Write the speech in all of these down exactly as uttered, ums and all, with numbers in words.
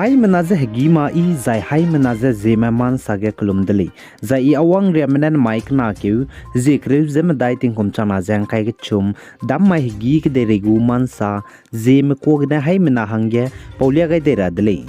Haimena ze hegî ma i, zai haimena ze Zeme ma nsa ge kelum de lei. Zai i awang riamme ne mai kena keu, zie kereu ze medai tingkum changna ze ngkai kechum, dam mai hegî kedeirei gu ma nsa, Zeme kuâ gene haimena hangge paulia gai dei ra de lei.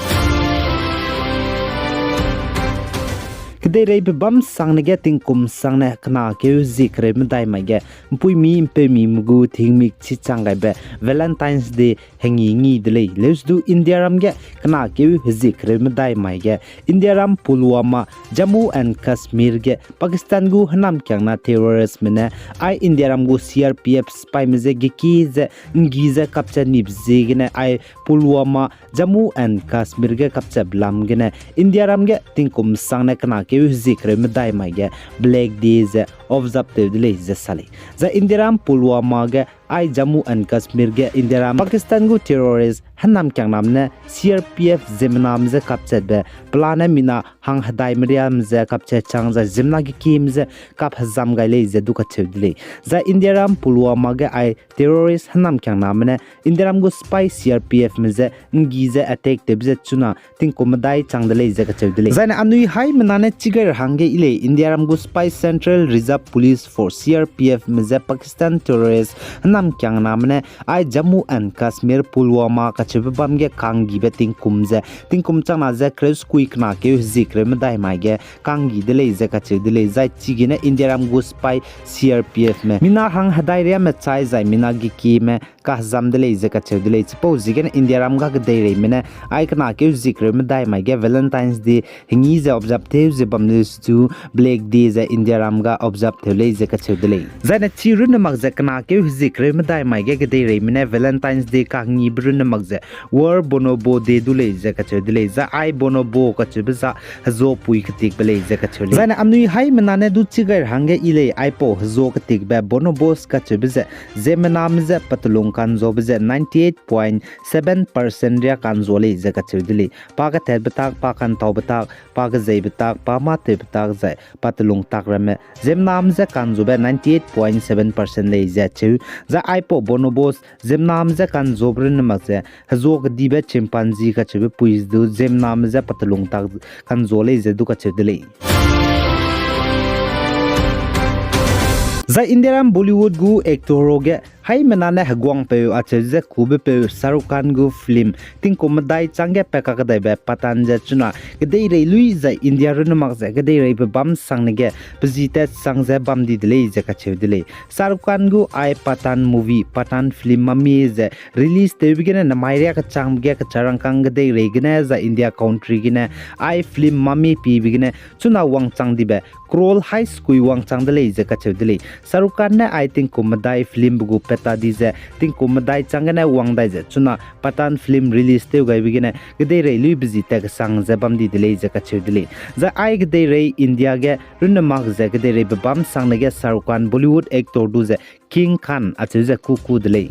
Kedeirei pebâm sangne ge tingkum sangne kena keu zie kereu medai mai ge, mpuimi mpeumi me gu tingmik chi chang gaibe Valentine's Day hengi ngi de lei. Leusdu Indiaram ge kena keu hezie kereu medai mai ge, Indiaram Pulwama, Jammu and Kashmir ge Pakistan gu hênamkiangna terroristme ne ai Indiaram gu C R P F sipaime je geki ze nggi ze kapchat nibe ziegene ai Pulwama, Jammu and Kashmir ge kapchat belam gene Indiaram ge tingkum sangne kena keu hezie kereu medai mai ge Black Day ze observe tew de lei ze sa lei. Zai Indiaram Pulwama ge ai Jammu and Kashmir ge Indiaram Pakistan gu terrorist hênamkiangname ne C R P F ziemmename je kapchatbe pelane mina hang hedaime riame je kapchat chang zai ziemmena gekieme je kap hezam gai lei ze du kacheu de lei. Zai Indiaram Pulwama ge ai terrorist hênamkiangname ne Indiaram gu sipai C R P Fme je nggi ze attack tewbe ze chuna tingkum medai chang de lei ze kacheu de lei. Zaine anui haimena ne chi gai ra hangge i lei, Indiaram gu sipai Central Reserve Police Force, C R P Fme je Pakistan terrorist hênamkiangname ne ai Jammu and Kashmir Pulwama kacheube bam ge kanggibe tingkum ze, tingkum changna ze kereu sekui kena keu hezie kereu medai mai ge kanggi de lei ze kacheu de lei. Zai chigene Indiaram gu sipai C R P Fme mina hang hedai riame chai zai mina gekieme kahezam de lei ze kacheu de lei. Chipau ziegene Indiaram ga kedeireime ne ai kena keu hezie kereu medai mai ge Valentine's Day hengi ze observe tew ze bam de lei, su Black Day ze Indiaram ga observe tew lei ze kacheu de lei. Zaine chi runne mak ze kena keu hezie kereu medai mai ge kedeireime ne Valentine's Day kahengibe runne mak ze World Bonobo Day du lei ze kacheu de lei. Zai ai bonobo kacheube za hezuapui ketikbe lei ze kacheu lei. Zaine anui haimena ne du chi gai ra hangge i lei, aipau hezua ketikbe bonobos kacheube ze ziemmename je patelung kanzuabe ze ninety eight point seven percent ria kanzua lei ze kacheu de lei. Pa katatbe tak, pa kantaube tak, pa kezeibe tak, pa mâtewbe tak zai patelung tak ramme ziemmename je kanzuabe ninety eight point seven percent lei ze cheu. Zai aipau bonobos ziemmename je kanzuabe runne mak ze hezua kedibe chimpanzee kacheube pui du ziemmename je patelung tak kanzua lei ze du kacheu de lei. Zai Indiaram Bollywood gu actor ge haimena ne heguangpeu acheu ze kubepeu Shah Rukh Khan gu film tingkum medai changge pa kakdaibe Pathaan ze chuna kedeirei lui zai India runne mak ze kedeireibe bam sangne ge pe ji tat sang ze bam di de lei ze kacheu de lei. Shah Rukh Khan gu ai Pathaan movie, Pathaan film mami ze release tewbe gene namai ria kechangbe ge kecharangkang kedeirei gene zai India country gene ai film mami pibe gene chuna wangchang dibe crore hai sekui wangchang de lei ze kacheu de lei. Shah Rukh Khan ne ai tingkum medai filmbe gu pat ta di ze tingkum medai chang gene wang dai ze chuna Pathaan film release tew gaibe gene kedeirei luibe ji tat kesang ze bam di de lei ze kacheu de lei. Zai ai kedeirei India ge runne mak ze kedeireibe bam sangne ge Shah Rukh Khan Bollywood actor du ze King Khan acheu ze kuku de lei.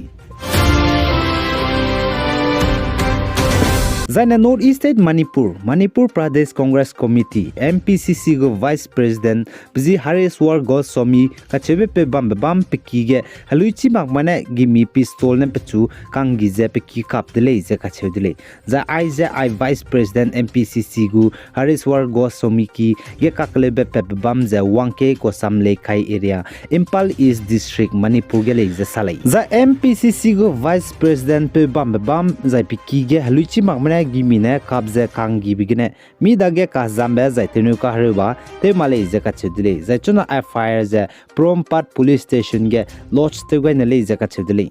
Zaine North East State Manipur, Manipur Pradesh Congress Committee, M P C C gu Vice President pe ji Hareshwar Goswami kacheube peu bambe bam pe ki ge heluichi makme ne gimi pistol ne pechu kanggi ze pe ki kap de lei ze kacheu de lei. Zai aize ai Vice President M P C C gu Hareshwar Goswami ki ge kakeleube patbe bam ze Wangke Kosam Leikai area, Imphal East District, Manipur ge lei ze sa lei. Zai M P C C gu Vice President peu bambe bam zai pe ki ge heluichi makme ne gimi ne kap ze kanggibe gene mi dage kazambe zai tewneu kahereuba tew ma lei ze kacheu de lei. Zai chuna F I R ze Porompat Police Station ge lodge tew gai ne lei ze kacheu de lei.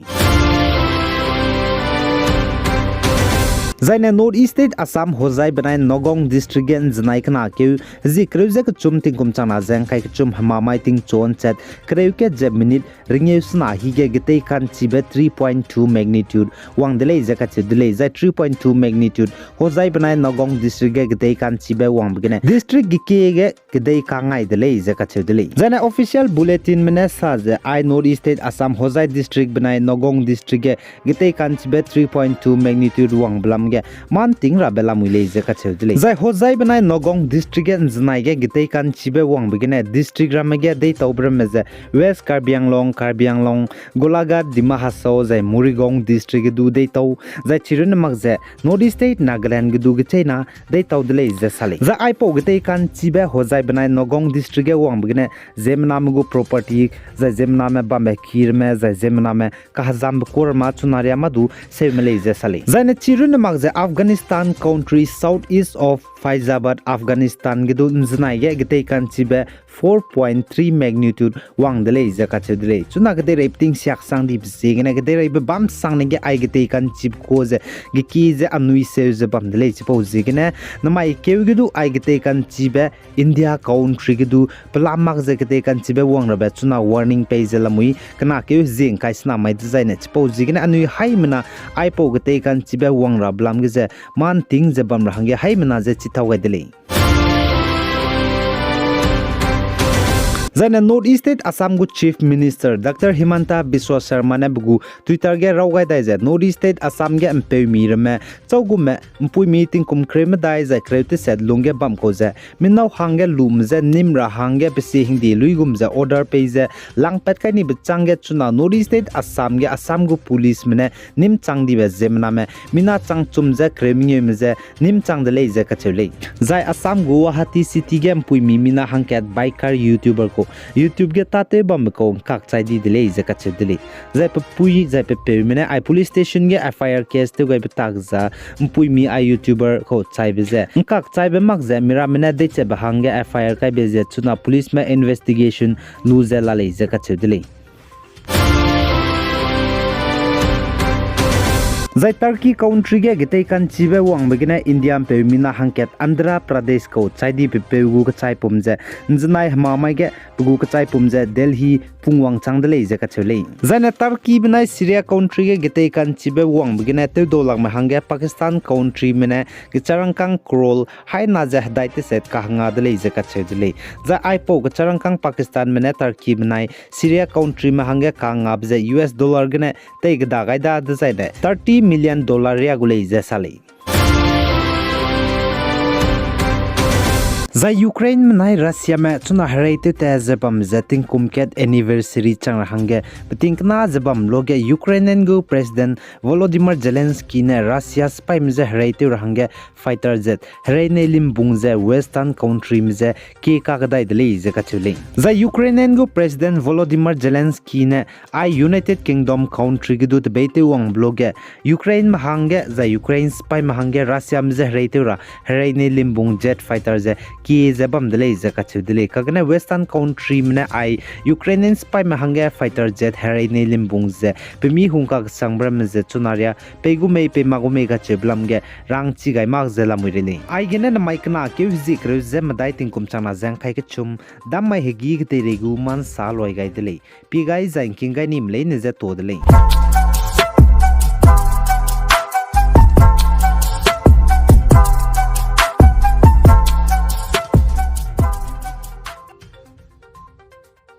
Zaine North East State Assam Hojai benai Nagaon District ge nzenai kena keu hezie kereu ze kechum tingkum changna ze ngkai kechum hemamai tingchuan chat kereu kat ze minute ringeu sena hi ge getei ka'nchibe three point two magnitude wang de lei ze kacheu de lei. Zai three point two magnitude Hojai benai Nagaon District ge getei ka'nchibe wangbe gene district geke ge kedei kangai de lei ze kacheu de lei. Zaine official bulletinme ne sa ze ai North East State Assam Hojai District benai Nagaon District ge getei ka'nchibe three point two magnitude wangbe lam ge manting rabe lamui lei ze kacheu de lei. Zai Hojai benai Nagaon District ge nzenai ge getei ka'nchibe wangbe gene district ramme ge deitaube ramme ze West Karbi Anglong, Karbi Anglong, Golaghat, Dima Hasao, zai Morigaon District ge du deitau, zai chirunne mak ze North East State Nagaland ge du gecheina deitau de lei ze sa lei. Zai aipau getei ka'nchibe Hojai benai Nagaon District ge wangbe gene ziemmename gu property, zai ziemmename bambe kirme, zai ziemmename kahezambe kuarma chuna riâ mâ du seume lei ze sa lei. Zaine chirunne mak ze Afghanistan country, south east of Faizabad, Afghanistan ge du nzenai ge getei ka'nchibe four point three magnitude wang de lei ze kacheu de lei. Chuna kedeirei peting siak sang dibe ziegene kedeireibe bam sangne ge ai getei ka'nchibe kuâ ze geki ze anui seu ze bam de lei. Chipau ziegene namai keu ge du ai getei ka'nchibe India country ge du pelam mak ze getei ka'nchibe wang rabe chuna warning pei ze lamui kena keu hezie ngkai sena mai dezaine. Chipau ziegene anui haimena aipau getei ka'nchibe wang rabe lam ge ze manting ze bam ra hangge haimena ze chitau gai de lei. Zaine North East State Assam gu Chief Minister Doctor Himanta Biswa Sarma ne pe gu Twitter ge raw gai dai ze North East State Assam ge mpeumi ramme châugume mpuimi tingkum kereu medai zai kereu teset lungge bam kau ze minau hangge lume je nîm ra hangge pesie hingdie luigum ze order pei ze langpat kai nibe chângge chuna North East State Assam ge Assam gu policeme ne nîm chang dibe ziemmename mina changchum ze kereu mengeume je nîm chang de lei ze kacheu lei. Zai Assam gu Guwahati City ge mpuimi mina hangkat biker YouTuber kau YouTube ge tâtew bambe kau ngkak chai di de lei ze kacheu de lei. Zai pe pui zai pe peume ne ai police station ge F I R case tew gaibe tak za mpuimi ai YouTuber kau chaibe ze ngkak chaibe mak ze miramme ne deichebe hangge F I R kaibe ze chuna policeme investigation lu ze la lei ze kacheu de lei. Zai Turkey country ge getei ka'nchibe wangbe gene India mpeu mina hangkat Andhra Pradesh kau chai di pe peu gu kechaipum ze nzenai hemamai ge pe gu kechaipum ze Delhi pungwang chang de lei ze kacheu lei. Zaine Turkey benai Syria country ge getei ka'nchibe wangbe gene tewdaulakme hangge Pakistan countryme ne kecharangkâng crore haina ze hedai teset kahenga de lei ze kacheu de lei. Zai aipau kecharangkâng Pakistanme ne Turkey benai Syria countryme hangge kahengabe ze U S dollar gene tei keda gai da dezaine thirty million dollar riâ gu lei ze sa lei. Zai Ukraineme nai Russiame chuna hereitew ta ze bam ze tingkum kat anniversary chang ra hangge peting kena ze bam luage Ukrainian gu President Volodymyr Zelensky ne Russia sipaîme je hereitew ra hangge fighter jet herei nei limbung ze Western countryme je kie kakedai de lei ze kacheu lei. Zai Ukrainian gu President Volodymyr Zelensky ne ai United Kingdom country ge du tebeitew wangbe luage Ukraineme hangge zai Ukraine sipaîme hangge Russiame je hereitew ra herei nei limbung jet fighter ze kie ze bam de lei ze kacheu de lei. Kagene Western countryme ne ai Ukrainian sipaîme hangge fighter jet herei nei limbung ze pemi hungkakesangbe ramme ze chuna riâ pei gu mei pei ma gu mei kacheube lam ge rangchi gai mak ze lamui rei lei. Aigene namai kena keu hezie kereu ze medai tingkum changna ze ngkai kechum, dam mai hegî kedeirei gu mansa luai gai de lei. Pie gai zai ngking gai nime leine je ta de lei.